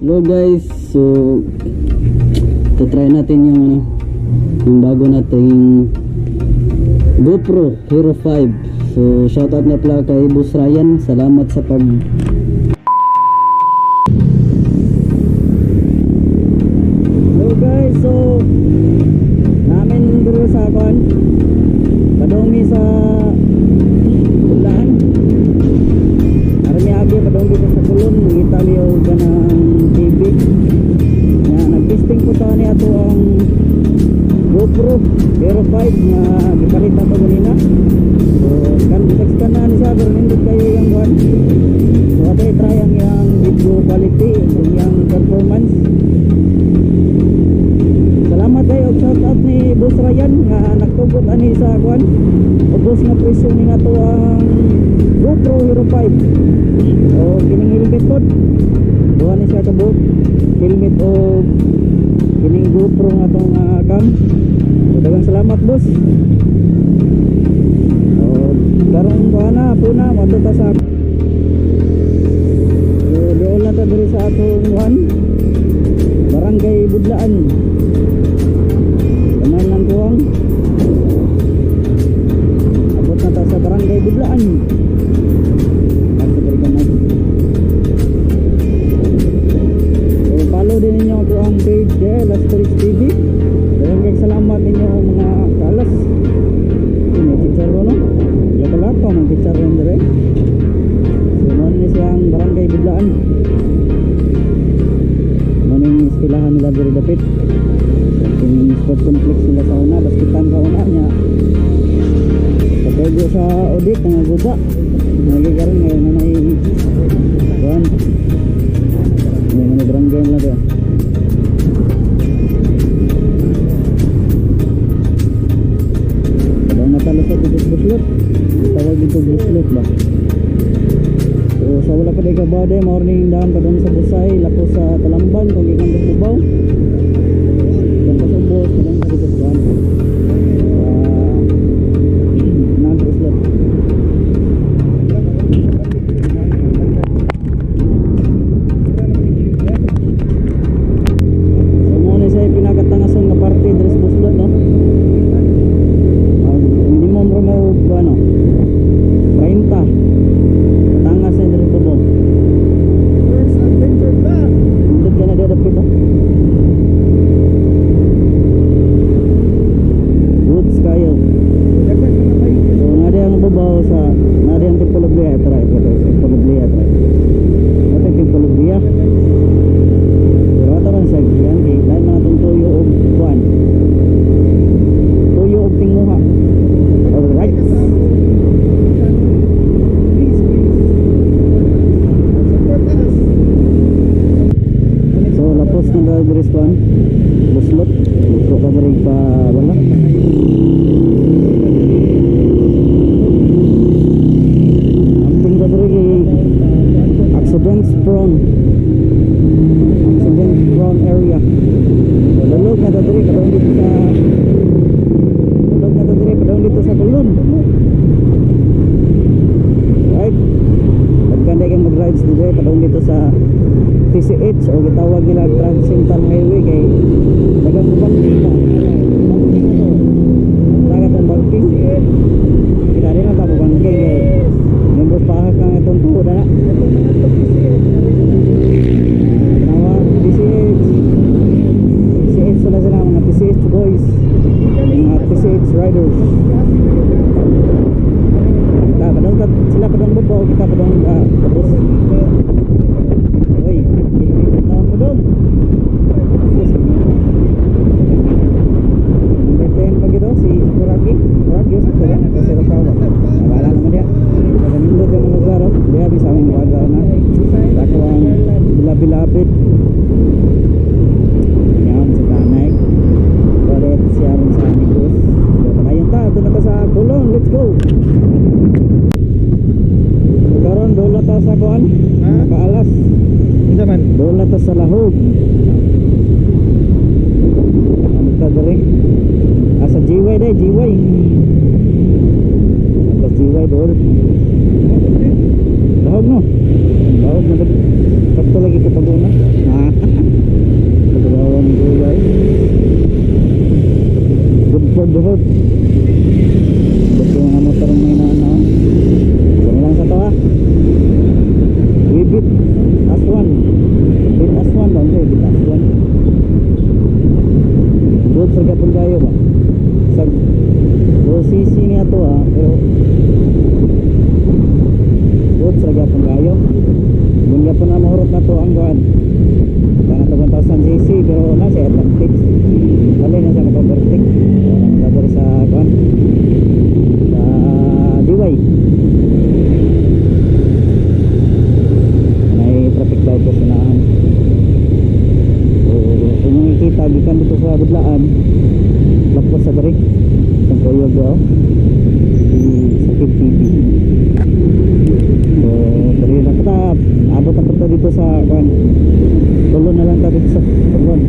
Hello guys, so try natin yung ano, yung bago nating GoPro Hero 5. So shoutout na pala kay Boss Ryan, salamat sa pag. Hello guys, so namin dito sa kuan padungi sa Budlaan. Aron agi padung dito sa Kulon, mangita mi og kanang TV. Nga nag-testing po ta ni ato ang GoPro Hero 5 nga gipalit ato ganina. So kan scan na ni siya pero nindot kayo yung kuan. So ato i-try ang iyang video quality ug iyang performance. Salamat kayo og shout out ni Boss Ryan nga nagtugot ani sa kuan. Ubos nga presyo ni nga to ang GoPro Hero 5. O kining helmet pod. Duha ni siya ka buok. Helmet o kining GoPro nga tong cam. So, daghang salamat, boss. O karon kuan na puna moadto ta sa. So doon na ta diri sa atong kuan. Barangay Budlaan. Kamay lang kuwang. Abot na ta sa Barangay Budlaan. Asa diri gamay. So follow din ninyo ako ang page eh, Last Rich TV. Daghang kayong salamat ninyo mga kalas. Ini chicharo no? Laka-laka man chicharon dire. So mo ni siyang Barangay Budlaan. Mo ning eskwelahan nila diri dapit. So kining sport complex nila sa una, baskitan sa una niya. Pagkaigo sa audit nga guba. Nagikaroon ngayon na nai kuan. Ngayon na barangay nila doon. Daw natalo sa dito buslot. Tawag dito buslot ba? So sa wala pa di ka ba de morning daan pa doon sa Busay, lapos sa Talamban kung gikan sa Cubao. Tapos ubos pa doon sa dito sa kuan. Sa buslot. So mo na siya pinakatangason nga parte diri sa buslot no. Minimum ra mo og ano 30. Patangas na diri tubo. First adventure vlog. Nindot ka na dito dapit oh. Woods kayo. Dagdag na kayo. So na ang babaw sa na ang Temple of Leah try ito guys. Temple of Leah try. Ito yung Temple of Leah. Pero ato ron siya yan kay lain man atong tuyo og kuan. Tuyo og tinguha. Alright. Please, please. Support us. So lapos na daw diri sa kuan. Buslot. Gusto ka diri pa wala. Amping ka diri kay accidents prone. Accident prone area. So lulog na ta diri padung dito sa lulog na ta diri padung dito sa Kulon. Right? Pagkanda kang mag-rides dito padung dito sa TCH o gitawag nila Transcendental Highway kay daghang bangking ba. Bangking na to. Dagat ang bangking. Kita rin ang tabo bangking kay members pahak ang itong tuhod na. Itong mga to PCH. Tanawa, PCH. PCH sila sila mga PCH boys. Mga PCH riders. Kita padung sila padung babaw, kita padung tapos. Uy, hindi taon mo dong. Sus. Number 10 pa gito si Sakuragi. Sakuragi o Sakura o si Rokawa. Wala naman dia. Pag nindot yung mga lugar oh. Diya bisa aming baga na. Tako ang bilabilabit. Yan sa tanay. Toilet siya ron sa Negros. So, padayon ta. Doon na ta sa Kulon. Let's go. So, karon doon na ta sa kuan. Ha? Kaalas. Unsa man? Doon na ta sa Lahog. Ano ta diri? Ah, sa GY day, GY. Sa GY doon. Lahog no? Lahog na diri. Sakto lagi ko pag-una. Ah. Pagkawan ko, guys. Good for the road. Good yung mga motor may na ano. Ganun lang sa to ah. We beat as one. Beat as one ba? Hindi, beat as one. Good sa gapon kayo ba? Sa low CC niya to ah, pero good sa gapon kayo. Kung gapon na mahurot na to ang kuan. Kana to 1000 cc, pero na siya advantage. Dali na siya maka-overtake. Wala sa kuan. Sa DY. May traffic light sa unahan. So, kung makikita, gikan dito sa Budlaan, lakwas sa diri. Ang kuyog daw. Si Sakit TV. So, diri na kita. Abot ang punta dito sa kuan. Tulon na lang ta dito sa tulon.